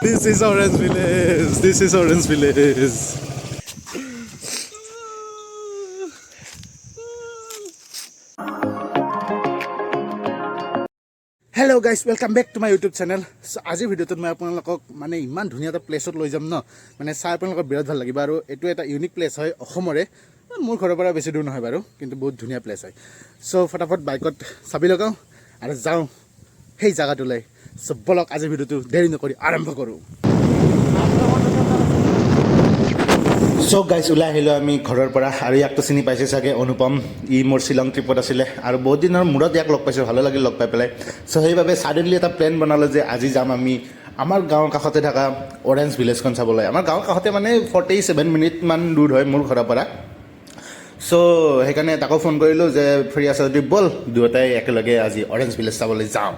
This is Orange Village. This is Orange Village. Hello guys, welcome back to my YouTube channel. So আজিৰ ভিডিঅ'টোত মই আপোনালোকক মানে ইমান ধুনীয়া এটা প্লেচত লৈ যাম ন, মানে চাই আপোনালোকৰ বিৰাট ভাল লাগিব। আৰু এইটো এটা ইউনিক প্লেচ হয় অসমৰে, মোৰ ঘৰৰ পৰা বেছি দূৰ নহয় বাৰু, কিন্তু বহুত ধুনীয়া প্লেচ হয়। চ' ফটাফট বাইকত চাবি লগাওঁ আৰু যাওঁ সেই জেগাটোলৈ। চ' বলক, আজিৰ ভিডিঅ'টো দেৰি নকৰি আৰম্ভ কৰোঁ। চ' গাইজ, ওলাই আহিলোঁ আমি ঘৰৰ পৰা। আৰু ইয়াকতো চিনি পাইছে চাগে, অনুপম। ই মোৰ শ্বিলং ট্ৰিপত আছিলে আৰু বহুত দিনৰ মূৰত ইয়াক লগ পাইছোঁ, ভালো লাগিল লগ পাই পেলাই। চ' সেইবাবে ছাডেনলি এটা প্লেন বনালোঁ যে আজি যাম আমি আমাৰ গাঁৱৰ কাষতে থকা অৰেঞ্জ ভিলেজখন চাবলৈ। আমাৰ গাঁৱৰ কাষতে মানে 47 মিনিটমান দূৰ হয় মোৰ ঘৰৰ পৰা। চ' সেইকাৰণে তাকো ফোন কৰিলোঁ যে ফ্ৰী আছে যদি ব'ল, দুয়োটাই একেলগে আজি অৰেঞ্জ ভিলেজ চাবলৈ যাওঁ।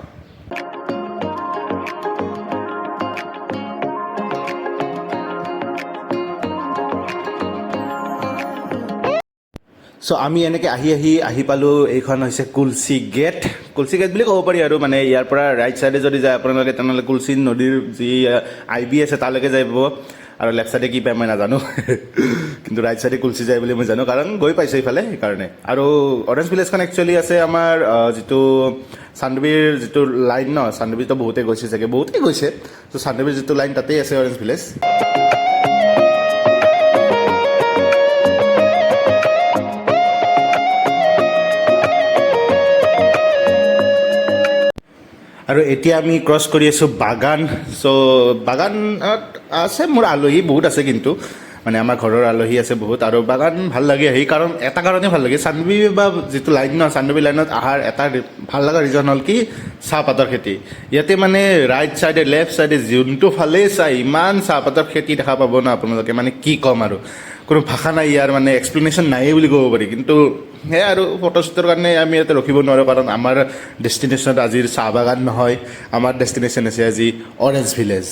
চ' আমি এনেকৈ আহি আহি আহি পালোঁ। এইখন হৈছে কুলচি গেট, কুলচি গেট বুলি ক'ব পাৰি। আৰু মানে ইয়াৰ পৰা ৰাইট ছাইডে যদি যায় আপোনালোকে, তেনেহ'লে কুলচি নদীৰ যি আই বি আছে তালৈকে যাব। আৰু লেফ্ট ছাইডে কি পায় মই নাজানো, কিন্তু ৰাইট ছাইডে কুলচি যায় বুলি মই জানো, কাৰণ গৈ পাইছোঁ এইফালে সেইকাৰণে। আৰু অৰেঞ্জ ভিলেজখন একচুৱেলি আছে আমাৰ যিটো চান্দুবিৰ যিটো লাইন ন, চান্দুবিৰতো বহুতেই গৈছে চাগে, বহুতেই গৈছে। চ' চান্দুবিৰ যিটো লাইন, তাতেই আছে অৰেঞ্জ ভিলেজ। আৰু এতিয়া আমি ক্ৰছ কৰি আছোঁ বাগান। চ' বাগানত আছে মোৰ আলহী বহুত আছে, কিন্তু মানে আমাৰ ঘৰৰ আলহী আছে বহুত। আৰু বাগান ভাল লাগে আহি, কাৰণ এটা কাৰণে ভাল লাগে, চান্দুবি বা যিটো লাইন ন, চান্দুবি লাইনত অহাৰ এটা ভাল লগা ৰিজন হ'ল কি, চাহপাতৰ খেতি। ইয়াতে মানে ৰাইট চাইডে, লেফ্ট চাইডে, যোনটো ফালেই চাই ইমান চাহপাতৰ খেতি দেখা পাব ন আপোনালোকে, মানে কি ক'ম আৰু, কোনো ভাষা নাই ইয়াৰ, মানে এক্সপ্লেনেশ্যন নায়েই বুলি ক'ব পাৰি। কিন্তু সেয়াই আৰু, ফটোশ্বুটৰ কাৰণে আমি ইয়াতে ৰখিব নোৱাৰোঁ, কাৰণ আমাৰ ডেষ্টিনেশ্যনত আজিৰ চাহ বাগান নহয়, আমাৰ ডেষ্টিনেশ্যন হৈছে আজি অৰেঞ্জ ভিলেজ।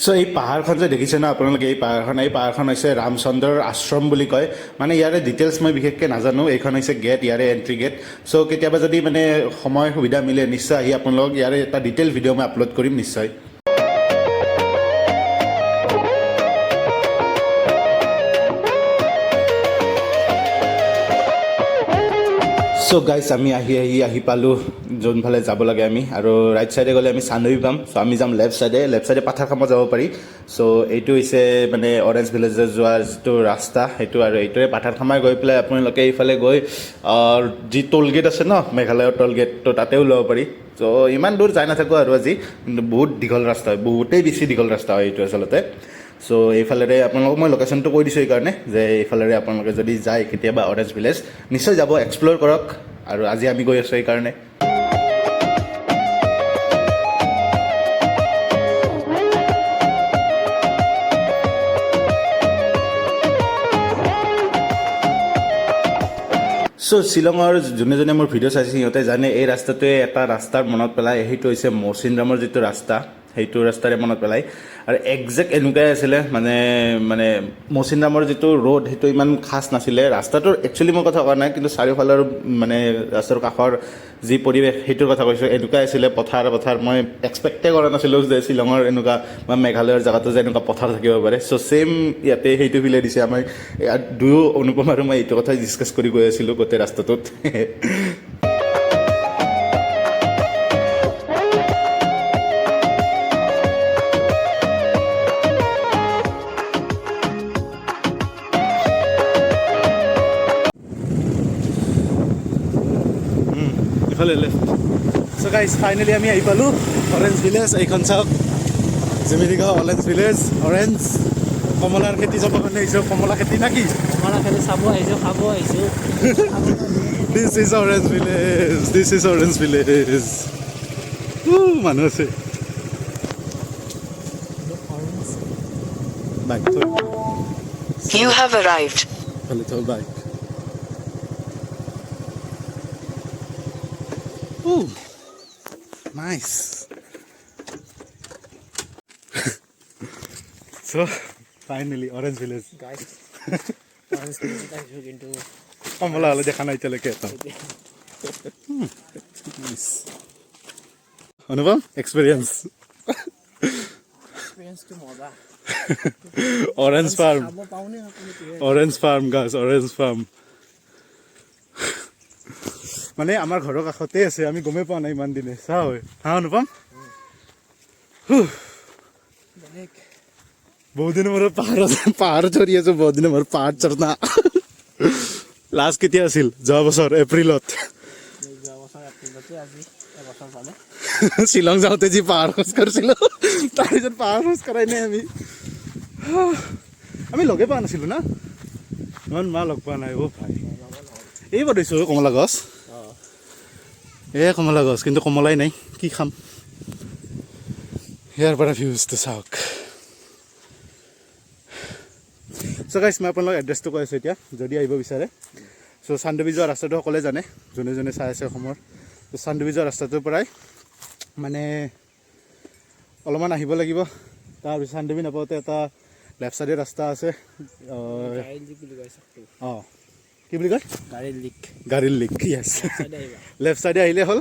চ' এই পাহাৰখন যে দেখিছে ন আপোনালোকে, এই পাহাৰখন, এই পাহাৰখন হৈছে ৰামচন্দ্ৰৰ আশ্ৰম বুলি কয়। মানে ইয়াৰে ডিটেইলছ মই বিশেষকৈ নাজানো। এইখন হৈছে গেট, ইয়াৰে এণ্ট্ৰি গেট। চ' কেতিয়াবা যদি মানে সময় সুবিধা মিলে, নিশ্চয় আহি আপোনালোকক ইয়াৰে এটা ডিটেইল ভিডিঅ' মই আপলোড কৰিম নিশ্চয়। চ' গাইজ, আমি আহি আহি আহি পালোঁ যোনফালে যাব লাগে আমি। আৰু ৰাইট ছাইডে গ'লে আমি চান্দুবি পাম। চ' আমি যাম লেফ্ট ছাইডে। লেফ্ট ছাইডে পাথাৰখামত যাব পাৰি। চ' এইটো হৈছে মানে অৰেঞ্জ ভিলেজত যোৱাৰ যিটো ৰাস্তা সেইটো। আৰু এইটোৰে পাথাৰখামাই গৈ পেলাই আপোনালোকে এইফালে গৈ যি টোল গেট আছে ন, মেঘালয়ৰ টোল গেট, ত' তাতেও ল'ব পাৰি। চ' ইমান দূৰ যাই নাথাকোঁ আৰু আজি, কিন্তু বহুত দীঘল ৰাস্তা হয়, বহুতেই বেছি দীঘল ৰাস্তা হয় এইটো আচলতে। চ' এইফালেৰে আপোনালোকক মই লোকেশ্যনটো কৈ দিছোঁ এইকাৰণে যে এইফালেৰে আপোনালোকে যদি যায় কেতিয়াবা অৰেঞ্জ ভিলেজ, নিশ্চয় যাব, এক্সপ্ল'ৰ কৰক। আৰু আজি আমি গৈ আছোঁ এইকাৰণে। চ' শ্বিলঙৰ যোনে যোনে মোৰ ভিডিঅ' চাইছে, সিহঁতে জানে এই ৰাস্তাটোৱে এটা ৰাস্তাৰ মনত পেলায়। সেইটো হৈছে মৌচিনৰামৰ যিটো ৰাস্তা, সেইটো ৰাস্তাৰে মনত পেলায়। আৰু একজেক্ট এনেকুৱাই আছিলে, মানে মৌচিনৰামৰ যিটো ৰোড, সেইটো ইমান খাচ নাছিলে ৰাস্তাটোৰ। একচুৱেলি মই কথা কোৱা নাই, কিন্তু চাৰিওফালৰ মানে ৰাস্তাৰ কাষৰ যি পৰিৱেশ, সেইটোৰ কথা কৈছোঁ। এনেকুৱাই আছিলে, পথাৰ পথাৰ। মই এক্সপেক্টে কৰা নাছিলোঁ যে শ্বিলঙৰ এনেকুৱা বা মেঘালয়ৰ জেগাতো যে এনেকুৱা পথাৰ থাকিব পাৰে। চ' ছেইম ইয়াতে সেইটো ফিলে দিছে। আমাৰ ইয়াত দুয়ো, অনুপম আৰু মই, এইটো কথাই ডিছকাছ কৰি গৈ আছিলোঁ গোটেই ৰাস্তাটোত। ইফালে লেফ্ট। চ' গাইজ, ফাইনেলি আমি আহি পালোঁ অৰেঞ্জ ভিলেজ। এইখন চাওক, জেমিনিগাঁও অৰেঞ্জ ভিলেজ। অৰেঞ্জ, কমলাৰ খেতি চাব কাৰণে আহিছোঁ। কমলা খেতি নাকি? কমলা খেতি চাব আহিছোঁ, খাব আহিছোঁ। This is Orange Village. This is Orange Village. মানুহ আছে। বাইক থৈ। You have arrived. ফালে থৈ bike. Ooh, nice. So Finally orange village. Guys, orange ভিলেজত আহিছোঁ কিন্তু কমলা হ'লে দেখা নাই এতিয়ালৈকে এটা। অনুপম, এক্সপিৰিয়েঞ্চ? এক্সপিৰিয়েঞ্চটো মজা। Orange farm. খাব পাওঁনে আপুনি? অৰেঞ্জ ফাৰ্ম গাছ, অৰেঞ্জ ফাৰ্ম মানে আমাৰ ঘৰৰ কাষতে আছে, আমি গমেই পোৱা নাই ইমান দিনে। চাওঁ হা অনুপম। বেলেগ। বহুত দিনৰ মূৰত পাহাৰত পাহাৰ চৰি আছো। বহুত দিনৰ মূৰত পাহাৰ চৰনা লাষ্ট কেতিয়া আছিল? যোৱা বছৰ এপ্ৰিলত। যোৱা বছৰ এপ্ৰিলতে, আজি এবছৰ পালে। শ্বিলং যাওঁতে যি পাহাৰ খোজ কাঢ়িছিলো, তাৰপিছত পাহাৰ খোজ কঢ়াই নাই আমি। আমি লগে পোৱা নাছিলো না, ইমান মাহ লগ পোৱা নাই। অ' ভাই, এই বধিছোঁ কমলা গছ। এই কমলা গছ, কিন্তু কমলাই নাই, কি খাম? ইয়াৰ পৰা ভিউজটো চাওক। চ' গাইছ, মই আপোনালোক এড্ৰেছটো কৈ আছোঁ এতিয়া, যদি আহিব বিচাৰে। চ' চান্দুবি যোৱা ৰাস্তাটো সকলোৱে জানে, যোনে যোনে চাই আছে অসমৰ। ত' চান্দুবি যোৱা ৰাস্তাটোৰ পৰাই মানে অলপমান আহিব লাগিব। তাৰপিছত চান্দুবি নাপাওঁতে এটা লেফ্ট ছাইডে ৰাস্তা আছে। গাড়ী লিক বুলি কয় চকটো। অঁ, কি বুলি কয়? গাড়ী লিক। গাড়ীৰ লিক, য়েছ। চাইডে আহিবা। লেফ্ট ছাইডে আহিলে হ'ল,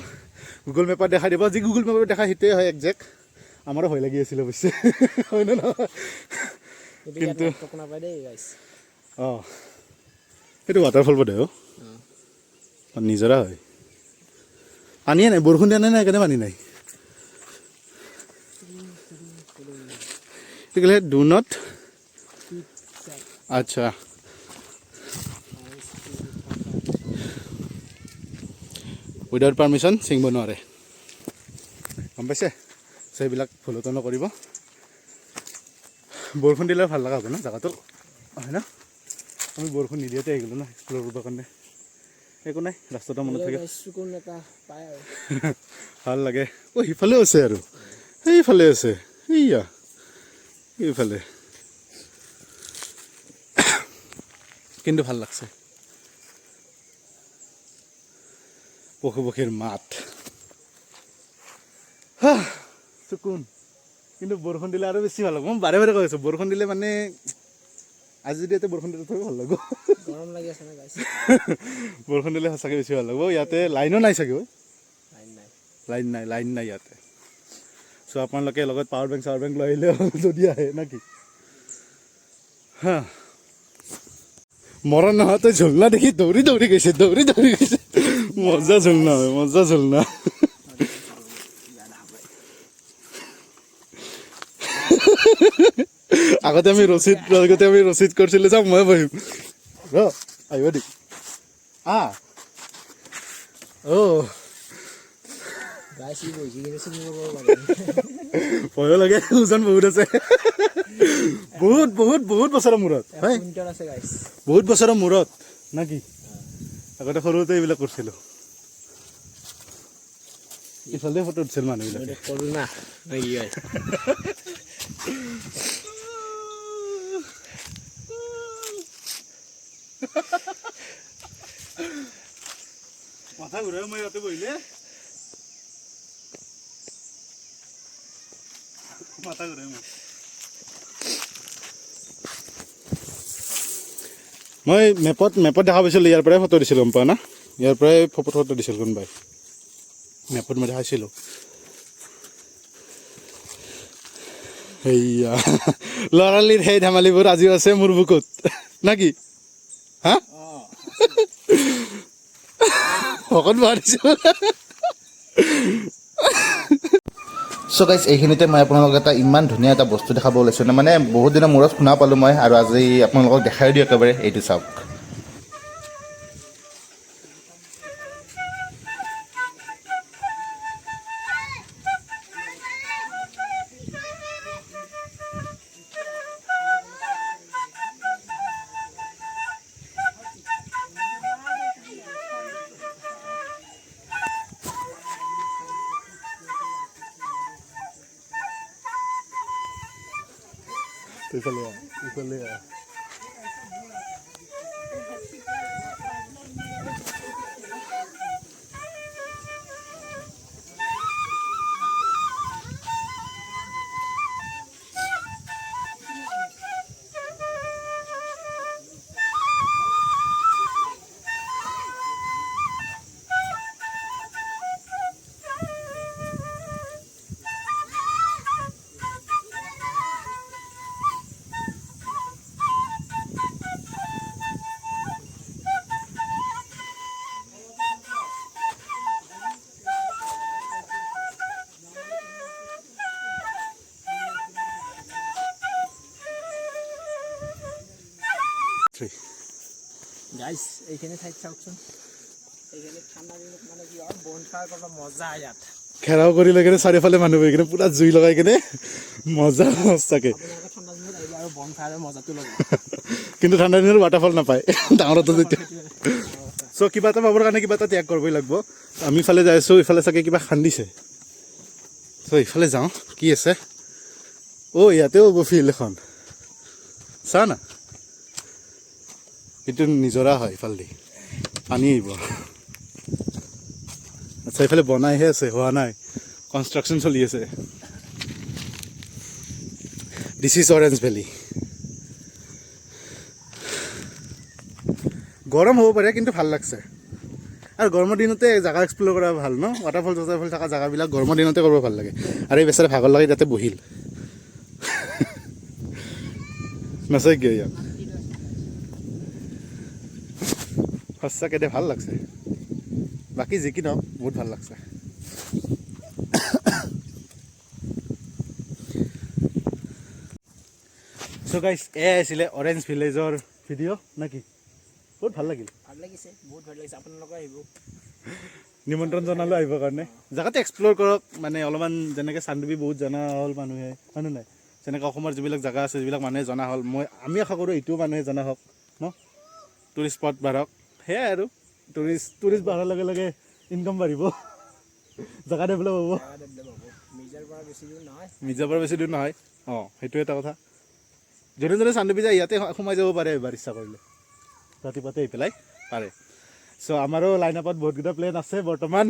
গুগল মেপত দেখাই দিব। যি গুগল মেপত দেখাই সেইটোৱে হয় একজেক্ট। আমাৰো ভয় লাগি আছিলে অৱশ্যে, হয় নে নহয়? কিন্তু নেটৱৰ্ক নাপায় দেই গাইছ। অঁ, সেইটো ৱাটাৰফল বোধ হয়। অ', নিজৰা হয়, পানীয়ে নাই। বৰষুণ দিয়া নাই নাই, সেইকাৰণে পানী নাই। Do not, আচ্ছা, উইদাউট পাৰ্মিশ্যন ছিঙিব নোৱাৰে, গম পাইছে? চ' সেইবিলাক ভুলতো নকৰিব। বৰষুণ দিলে ভাল লগা হ'ব ন জেগাটো, হয় ন? আমি বৰষুণ নিদিয়াতে আহি গ'লোঁ ন এক্সপ্ল'ৰ কৰিবৰ কাৰণে। একো নাই, ৰাস্তাটো মনত থাকে। চুকুন এটা পায় আৰু। ভাল লাগে। অ', সিফালেও আছে আৰু সেইফালে আছে, সেইয়া এইফালে। কিন্তু ভাল লাগছে। পশু পক্ষীৰ মাত, চুকুন। কিন্তু বৰষুণ দিলে আৰু বেছি ভাল লাগিব। মই বাৰে বাৰে কৈ আছোঁ, বৰষুণ দিলে মানে আজি যদি ইয়াতে বৰষুণ দিলে তথাপিও ভাল লাগিব। গৰম লাগি আছে ন গাইছ? বৰষুণ দিলে সঁচাকৈ বেছি ভাল লাগিব। ইয়াতে লাইনো নাই চাগে ঐ। লাইন নাই। লাইন নাই, লাইন নাই ইয়াতে। চ' আপোনালোকে লগত পাৱাৰ বেংক চাৱাৰ বেংক লৈ আহিলে হ'ল যদি আহে, নাকি? হা, মৰণ নহয়, তই ঝুলনা দেখি দৌৰি দৌৰি গৈছে, দৌৰি দৌৰি গৈছে। মজা ঝুলনা হয়, মজা ঝুলনা। আগতে আমি ৰচিদ কৰিছিলোঁ। যাম, মই বহিম ৰ, আহিব দি। অ'। গাইছ, ই বহিছে কিন্তু চিনি পাব পাৰে। ভয়ো লাগে, ওজন বহুত আছে। বহুত বহুত বহুত বছৰৰ মূৰত হয়। কুইণ্টল আছে গাইছ। বহুত বছৰৰ মূৰত নাকি? আগতে সৰুতে এইবিলাক কৰিছিলোঁ। ইফালে ফটো উঠিছিল মানুহবিলাকে। কৰোঁ না কি হয়? মাথা ঘূৰাই মই ইয়াতে বহিলে মাথা ঘূৰাই মোৰ। মই মেপত দেখা পাইছিলোঁ, ইয়াৰ পৰাই ফটো দিছিলোঁ, গম পোৱা না? ইয়াৰ পৰাই ফটো ফটো দিছিল কোনোবাই, মেপত মই দেখাইছিলোঁ। সেয়া ল'ৰালিৰ সেই ধেমালিবোৰ আজিও আছে মোৰ বুকুত, নাকি? হা, ভকত বহাই। চ' গাইজ, এইখিনিতে মই আপোনালোকক এটা ইমান ধুনীয়া এটা বস্তু দেখাব ওলাইছোঁ। মানে বহুত দিনৰ মূৰত শুনা পালোঁ মই আৰু আজি আপোনালোকক দেখাই দিওঁ একেবাৰে। এইটো চাওক। ইফালে আহ, ইফালে আহ। 3. গাইছ, এইখিনি ঠাইত চাওকচোন। এইখিনি ঠাণ্ডা দিনত মানে কি হয়, বন ফায়াৰ কৰিব মজা ইয়াত। ঘেৰাও কৰি লৈ কিনে চাৰিওফালে মানুহ বহি কিনে পূৰা জুই লগাই কিনে মজা সঁচাকে। আপোনালোকে ঠাণ্ডা দিনত আহিব আৰু বন ফায়াৰৰ মজাটো ল'ব। কিন্তু ঠাণ্ডা দিনত ৱাটাৰফল নাপায় ডাঙৰতো যেতিয়া। চ' কিবা এটা পাবৰ কাৰণে কিবা এটা ত্যাগ কৰিবই লাগিব। আমি ইফালে যাই আছোঁ, ইফালে চাগে কিবা খান্দিছে। চ' ইফালে যাওঁ, কি আছে? অ', ইয়াতেও হ'ব ফিল্ড এখন। চা না, এইটো নিজৰা হয়, ইফালেদি পানী আহিব। আচ্ছা, ইফালে বনাইহে আছে, হোৱা নাই, কনষ্ট্ৰাকশ্যন চলি আছে। This is Orange Valley. গৰম হ'ব পাৰে, কিন্তু ভাল লাগছে। আৰু গৰমৰ দিনতে জেগা এক্সপ্ল'ৰ কৰা ভাল ন? ৱাটাৰফল চৱাটাৰফল থকা জেগাবিলাক গৰমৰ দিনতে কৰিব ভাল লাগে। আৰু এই বেচেৰা ভাগৰ লাগি তাতে বহিল। নাচাই কিয় ইয়াত? সঁচাকৈ দে, ভাল লাগছে। বাকী যি কি নহওক, বহুত ভাল লাগছে। চ' গাইজ, এয়াই আছিলে অৰেঞ্জ ভিলেজৰ ভিডিঅ' নেকি? বহুত ভাল লাগিল। ভাল লাগিছে, বহুত ভাল লাগিছে। আপোনালোকে আহিব। নিমন্ত্ৰণ জনালোঁ আহিবৰ কাৰণে। জেগাটো এক্সপ্ল'ৰ কৰক। মানে অলপমান যেনেকৈ চান্দুবি বহুত জনা হ'ল মানুহে, হয়নে নাই? যেনেকৈ অসমৰ যিবিলাক জেগা আছে, যিবিলাক মানুহে জনা হ'ল, আমি আশা কৰোঁ এইটোও মানুহে জনা হওক ন, টুৰিষ্ট স্পট বাঢ়ক। সেয়াই আৰু টুৰিষ্ট বাঢ়াৰ লগে লগে ইনকাম বাঢ়িব, জেগা ডেভেলপ হ'ব। জেগা ডেভেলপ হ'ব। মিৰ্জাৰ পৰা বেছি দূৰ নহয়। মিৰ্জাৰ পৰা বেছি দূৰ নহয়। অঁ, সেইটো এটা কথা। যোনে যোনে চান্দুবি যায়, ইয়াতে সোমাই যাব পাৰে এবাৰ ইচ্ছা কৰিলে, ৰাতিপুৱাতে আহি পেলাই পাৰে। চ' আমাৰো লাইন আপত বহুতকেইটা প্লেন আছে বৰ্তমান।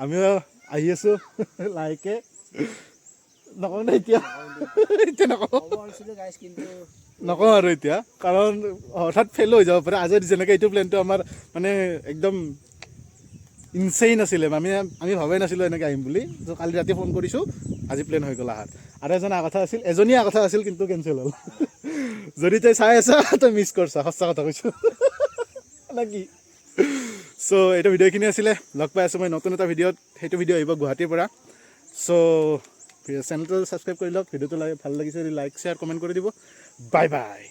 আমিও আহি আছোঁ লাহেকৈ। নকওঁ নে এতিয়া? এতিয়া নকওঁ। ক'ব পাৰিছিলোঁ গাইছ, কিন্তু নকওঁ আৰু এতিয়া, কাৰণ হঠাৎ ফেইল হৈ যাব পাৰে। আজি যেনেকৈ এইটো প্লেনটো আমাৰ মানে একদম ইনচেইন আছিলে, আমি ভবাই নাছিলোঁ এনেকৈ আহিম বুলি। ত' কালি ৰাতি ফোন কৰিছোঁ, আজি প্লেন হৈ গ'ল আহাত। আৰু এজন অহা কথা আছিল, এজনী অহা কথা আছিল, কিন্তু কেঞ্চেল হ'ল। যদি তই চাই আছা, তই মিছ কৰছা, সঁচা কথা কৈছোঁ নেকি? চ' এইটো ভিডিঅ'খিনি আছিলে। লগ পাই আছোঁ মই নতুন এটা ভিডিঅ'ত। সেইটো ভিডিঅ' আহিব গুৱাহাটীৰ পৰা। চ' চেনেলটো ছাবস্ক্ৰাইব কৰি লওক। ভিডিঅ'টো ভাল লাগিছে যদি লাইক, শ্বেয়াৰ, কমেণ্ট কৰি দিব। Bye bye.